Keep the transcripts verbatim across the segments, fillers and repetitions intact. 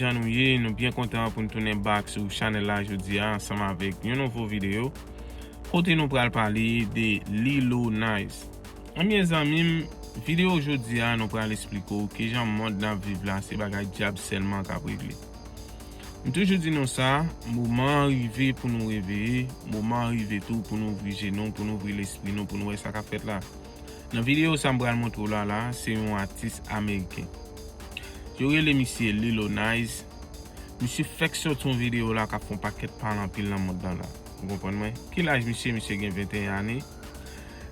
Jan nou ye, nou byen kontan pou n tounen back sou chanèl la jodi a ansanm avèk yon nouvo videyo kote nou pral pale de Lilo Nice. Ebyen zanmi m, videyo jodi a nou pral esplike w kijan mond n ap viv la se bagay dyab sèlman k ap regle. M toujou di nou sa, moman an rive pou nou reveye, moman an rive tou pou nou ouvri je nou, pou nou ouvri lespri nou, pou nou wè sa k ap fèt la. Nan videyo sa m pral montre w la la, se yon atis ameriken. Yo rele misye Lilo Nice. Misye fèk sòti yon videyo la k ap fè yon pakèt pale anpil nan mond lan la. Ou konprann mwen? Ki laj misye? Misye gen venteyen ane.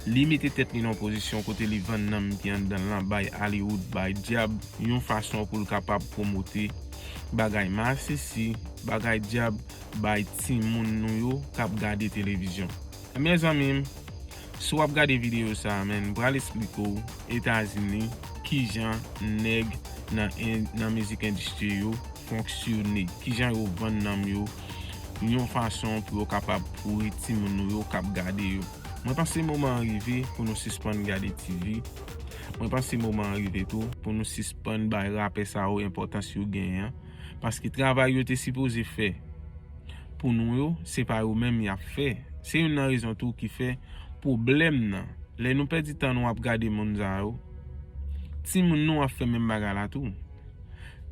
Li mete tèt li nan yon pozisyon kote li vann nanm ki anndan l lan bay Hollywood, bay dyab, yon fason pou l kapab pwomote bagay masisi, bagay dyab, bay timoun nou yo k ap gade televizyon. Ebyen zanmi m, si w ap gade videyo sa a, men, m pral esplike w Etazini, kijan nèg nan en- nan mizik endistri yo fonksyone, kijan yo vann nanm yo yon fason pou yo kapab pouri timoun nou yo k ap gade yo. Mwen panse moman an rive pou nou sispann gade T V. Mwen panse moman an rive tou pou nou sispann bay rapè sa yo enpòtans yo genyen an. Paske travay yo te sipoze fè pou nou yo, se pa yo menm y ap fè. Se youn nan rezon tou ki fè pwoblèm nan. Lè nou pèdi tan nou ap gade moun sa yo, timoun nou ap fè menm bagay la tou.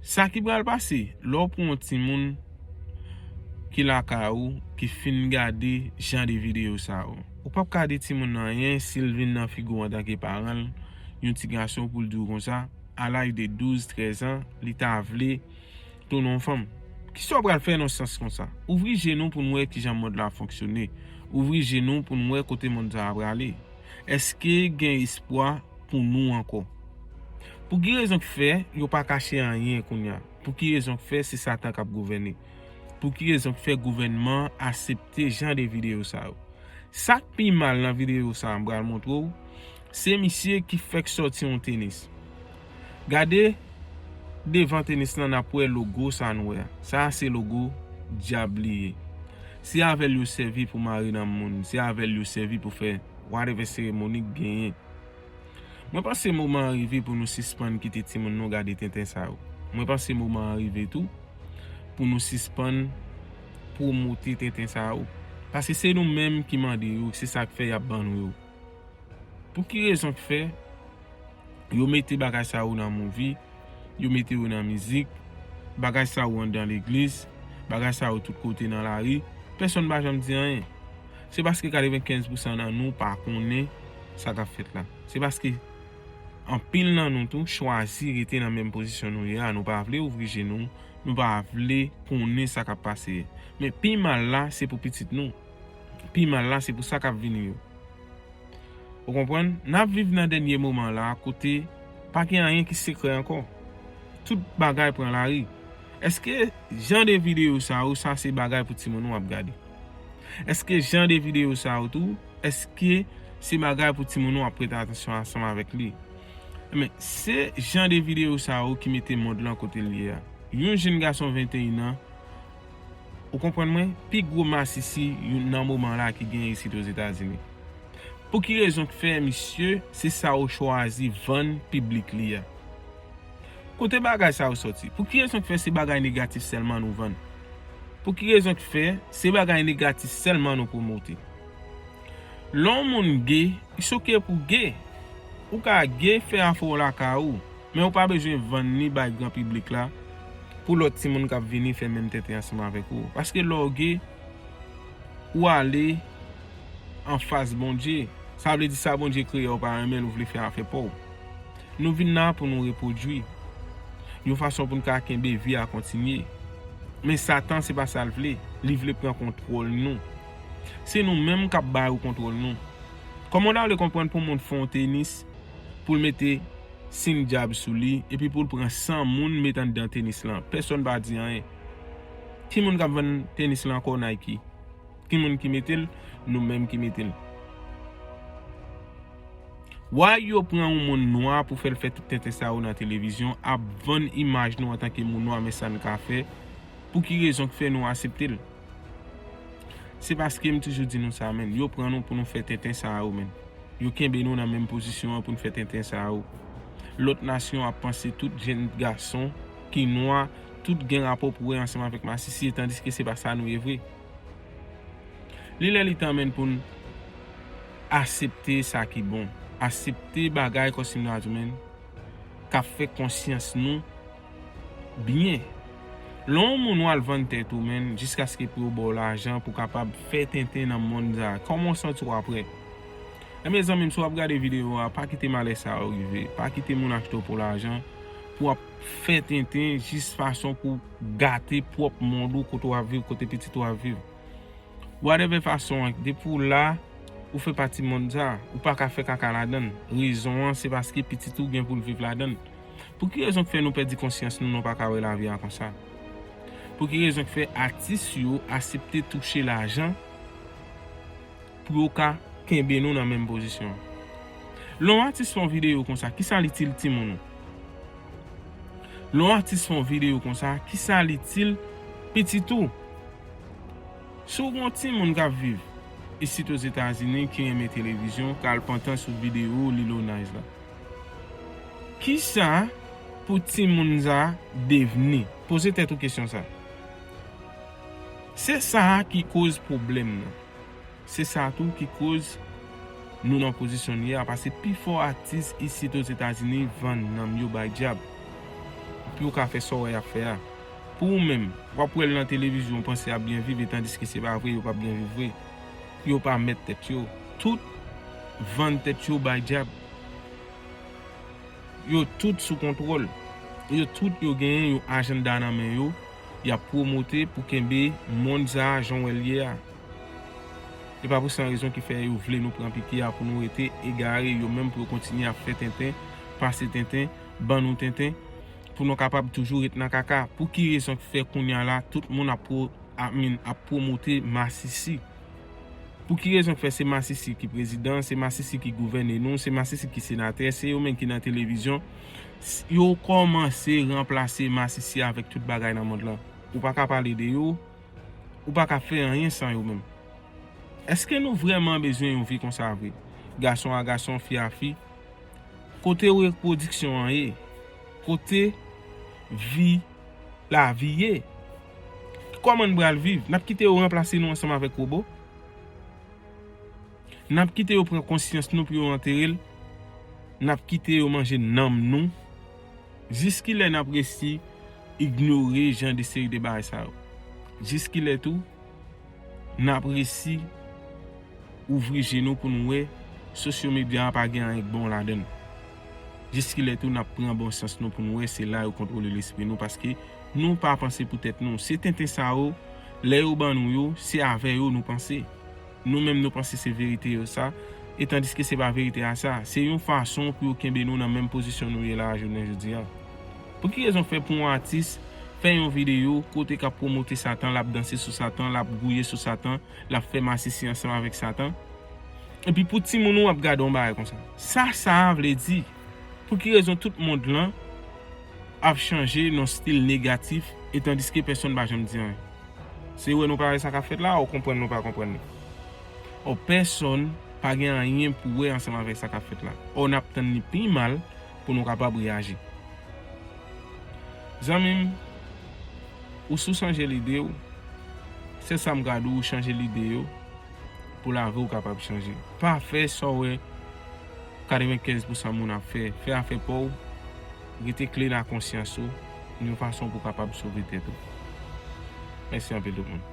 Sa ki pral pase, lè w pran yon timoun ki lakay ou, ki fin gade jan de videyo sa yo, ou p ap ka di timoun nan anyen si l vin nan figi w antanke paran l, yon ti gason pou l di w konsa, a laj de douz, trèz an, li ta vle tounen yon fanm. Kisa w pral fè nan sans konsa? Ouvri je nou pou n wè kijan mond la fonksyone. Ouvri je nou pou n wè kote mond sa a prale. Èske gen espwa pou nou ankò? Pou ki rezon k fè yo pa kache anyen kounye a? Pou ki rezon k fè se Satan k ap gouvène? Pou ki rezon k fè gouvènman an aksepte jan de videyo sa yo? Sa k pi mal nan videyo sa a m pral montre w, se misye ki fèk sòti yon tenis. Gade devan tenis lan, n ap wè logo sa nou wè a. Sa a se logo dyab li ye. Se avè l yo sèvi pou mare nanm moun, se avè l yo sèvi pou fè whatever seremoni k genyen. Mwen panse moman an rive pou nou sispann kite timoun nou gade tenten sa yo. Mwen panse moman an rive tou pou nou sispann pwomote tenten sa yo. Paske se nou menm ki mande yo, se sa k fè y ap ban nou yo. Pou ki rezon k fè yo mete bagay sa yo nan movie, yo mete yo nan mizik, bagay sa yo anndan legliz, bagay sa yo tout kote nan lari, pèsonn pa janm di anyen? Se paske katrevenkenz pousan nan nou pa konnen sa k ap fèt la. Se paske anpil nan nou tou chwazi rete nan menm pozisyon nou ye a, nou pa vle ouvri je nou, nou pa vle konnen sa k ap pase. Men pi mal la, se pou pitit nou. Pi mal la, se pou sa k ap vini yo. Ou konprann? N ap viv nan dènye moman la, kote pa gen anyen ki sekrè ankò. Tout bagay pran lari. Èske jan de videyo sa yo, sa se bagay pou timoun ou ap gade? Èske jan de videyo sa yo tou, èske se bagay pou timoun ou ap prete atansyon ansanm avèk li? Men, se jan de videyo sa yo ki mete mond lan kote l ye a. Yon jenn gason venteyen an, ou konprann mwen, pi gwo masisi nan moman la ki gen isit Ozetazini. Pou ki rezon k fè misye, se sa yo chwazi vann piblik li a? Kote bagay sa yo sòti? Pou ki rezon k fè se bagay negatif sèlman nou vann? Pou ki rezon k fè se bagay negatif sèlman nou pwomote? Lè yon moun ge, it's ok pou ge. Ou ka ge, fè afè w lakay ou, men ou pa bezwen vann li bay gran piblik la pou lòt timoun k ap vini fè menm tenten ansanm avèk ou. Paske lè w ge, ou ale anfas Bondye. Sa vle di sa Bondye kreye a, ou pa renmen l, ou vle fè afè pa w. Nou vin la pou nou repwodui yon fason pou n ka kenbe vi a kontinye. Men Satan, se pa sa l vle. Li vle pran kontwòl nou. Se nou menm k ap ba yo kontwòl nou. Kòman w ta vle konprann pou yon moun fè yon tenis, pou l mete siy dyab sou li, epi pou l pran san moun met anndan tenis lan? Pèsonn pa di anyen. Ki moun k ap vann tenis lan ankò? Nike. Ki moun ki mete l? Nou menm ki mete l. Why yo pran yon moun nwa pou fè l fè tout tenten sa yo nan televizyon, ap vann imaj nou antanke moun nwa, men sa n ka fè? Pou ki rezon k fè nou aksepte l? Se paske m toujou di nou sa, men, yo pran nou pou nou fè tenten sa yo, men. Yo kenbe nou nan menm pozisyon an pou n fè tenten sa yo. Lòt nasyon ap panse tout jenn gason ki nwa tout gen rapò pou wè ansanm avèk masisi, tandiske se pa sa nou ye vre. Li lè li tan menm pou n aksepte sa ki bon, aksepte bagay kòm si nou a di menm k ap fè konsyans nou byen. Lè yon moun w al vann tèt ou menm jiskaske pou yo ba w lajan pou w kapab fè tenten nan mond sa, kòman w santi w apre? Ebyen zanmi m, si w ap gade videyo a, pa kite malè sa yo rive. Pa kite moun achte w pou lajan pou w ap fè tenten jis fason pou w gate pwòp mond ou, kote w ap viv, kote pitit ou ap viv. Whatever fason an, depi w la, ou fè pati mond sa, ou pa ka fè kaka ladan l. Rezon an, se paske pitit ou gen pou l viv ladan l. Pou ki rezon k fè nou pèdi konsyans nou, nou pa ka wè lavi a konsa? Pou ki rezon k fè atis yo aksepte touche lajan pou yo ka kenbe nou nan menm pozisyon? Lè yon atis fè yon videyo konsa, kisa l itil timoun ou? Lè yon atis fè yon videyo konsa, kisa l itil pitit ou? Si w gen yon timoun k ap viv isit Ozetazini ki renmen televizyon, k al pantan sou videyo Lil Nas la, kisa pou timoun sa devni? Poze tèt ou kesyon sa. Se sa ki koz pwoblèm nan. Se sa tou ki koz nou nan pozisyon n ye a, paske pifò atis isit Ozetazini vann nanm yo bay dyab pou yo ka fè sa w wè y ap fè a. Pou ou menm, w ap wè l nan televizyon, w panse y ap byen viv, e tandiske se pa vre, yo p ap byen viv vre. Yo pa mèt tèt yo. Tout vann tèt yo bay dyab. Yo tout sou kontwòl. Yo tout yo genyen yon ajanda nan men yo, y ap pwomote pou kenbe mond sa a jan w wè l ye a. E pa pou san rezon ki fè yo vle nou pran piki a pou nou rete egare, yo menm pou yo kontinye ap fè tenten, pase tenten, ban nou tenten, pou nou kapab toujou ret nan kaka. Pou ki rezon k fè kounye a la, tout moun ap pwo-, I mean, ap pwomote masisi? Pou ki rezon k fè se masisi ki prezidan, se masisi ki gouvène nou, se masisi ki senatè, se yo menm ki nan televizyon, s-, yo kòmanse ranplase masisi avèk tout bagay nan mond lan. Ou pa ka pale de yo, ou pa ka fè anyen san yo menm. Èske nou vrèman bezwen yon vi konsa vre? Gason a gason, fi a fi? Kote repwodiksyon an ye? Kote vi, lavi ye? Kòman n pral viv? N ap kite yo ranplase nou ansanm avèk wobo? N ap kite yo pran konsyans nou pou yo antere l? N ap kite yo manje nanm nou? Jiskilè n ap resi ignore jan de seri de bagay sa yo? Jiskilè tou n ap resi ouvri je nou pou nou wè sosyo medya a pa gen anyen k bon ladan l? Jiskilè tou n ap pran bon sans nou pou nou wè se la yo kontwole lespri nou, paske nou pa panse pou tèt nou. Se tenten sa yo, lè yo ban nou yo, se avè yo nou panse. Nou menm nou panse se verite yo sa, e tandiske se pa verite a sa. Se yon fason pou yo kenbe nou nan menm pozisyon nou ye la a jounen jodi a. Pou ki rezon fè pou yon atis fè yon videyo kote k ap pwomote Satan, l ap danse sou Satan, l ap gouye sou Satan, l ap fè masisi ansanm avèk Satan? Epi pou timoun ou ap gade yon bagay konsa. Sa sa a vle di? Pou ki rezon tout mond lan ap chanje nan stil negatif, e tandiske pèsonn pa janm di anyen? Se wè nou pa wè sa k ap fèt la, ou konprann nou pa konprann li? Ou pèsonn pa gen anyen pou wè ansanm avèk sa k ap fèt la. Ou n ap tann li pi mal pou nou kapab reyaji. Zanmi m, ou si w chanje lide w, se sa m ka di w, chanje lide yo pou lavi w kapab chanje. Pa fè sa w wè katrevenkenz pousan moun ap fè. Fè afè pa w, rete kle nan konsyans ou, yon fason pou w kapab sove tèt ou. Mèsi anpil tout moun.